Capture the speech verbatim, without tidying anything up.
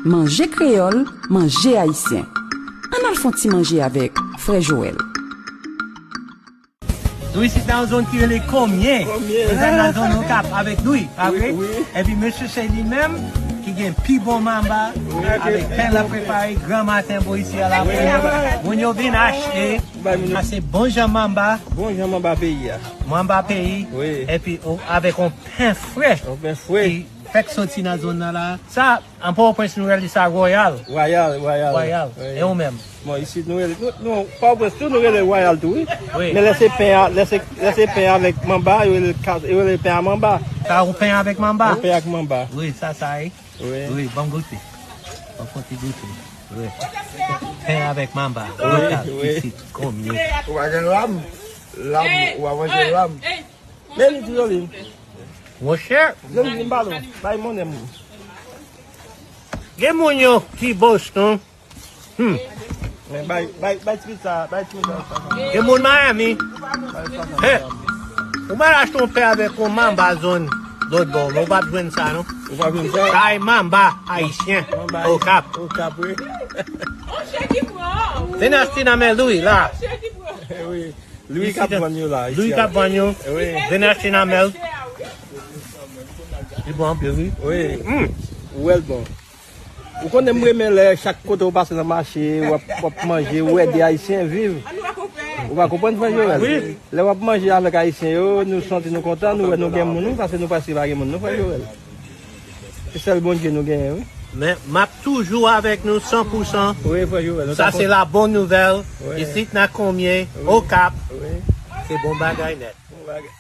Manje kreyòl, manje ayisyen. Ann al fè yon ti manje avèk frè Joel. Nou isit nan yon zòn ki rele Konmye. Konmye. Nou nan zòn Okap avèk nou, pa vre? Wi, wi. Epi mesye se li menm ki gen pi bon manba avèk pen l ap prepare gran maten bò isi a la. Wi. Moun yo vin achte. Bay moun yo. Sa se bon jan manba. Bon jan manba peyi a. Manba peyi. Wi. Epi o, avèk yon pen fre. Yon pen fre. Ki fèk soti nan zòn nan la. Sa, an Pòtoprens nou rele sa Royal. Royal, Royal. Royal. Wi. E ou menm? Bon, isit nou rele, nou, nou, Pòtoprens tou nou rele Royal tou, wi. Wi. Men lè se pen a, lè se, lè se pen avèk manba, yo rele ka-, yo rele pen a manba. Sa ou pen avèk manba? Ou pen ak manba. Wi, sa, sa, wi. Wi. Wi, ban m goute. Ban m fè ti goute. Wi. Pen avèk manba. Wi, lokal, wi. Isit, Konmye. Ou pa gen lam? Lam, ou pa manje lam? Men li di Joline. Monchè. Joline, di m pale w. Bay monnen m. Gen moun yo ki Boston. Hmm. Men bay, bay, bay ti sa, bay ti sa. Gen moun Miami. Bay sa. Hey. Ou pa achte yon pen avèk yon manba zòn lòt bò, men ou p ap jwenn sa, non. Ou p ap jwenn sa? Sa e manba ayisyen. Manba Okap. Okap, wi. Vin achte nan men Louis la. Wi. Louis k ap vann yo la. Louis k ap vann yo. Wi. Vin achte nan men l. Li bon anpil, wi. Wi. Hmm. Ou wè l bon. Ou konnen m renmen lè chak kote ou pase nan mache, w ap, w ap manje, ou ede Ayisyen viv. Ou pa konprann, frè Joel? Wi. Lè w ap manje avèk Ayisyen yo, nou santi nou kontan, nou wè nou gen moun, wi, paske nou prèske pa gen moun, non, frè Joel? Se sèl Bondye nou genyen, wi. Men, m ap toujou avèk nou san pou san. Wi, frè Joel, nou ta kontan. Sa se la bonne nouvelle. Wi. Isit nan Konmye, wi, Okap. Wi. Se bon bagay nèt. Bon bagay.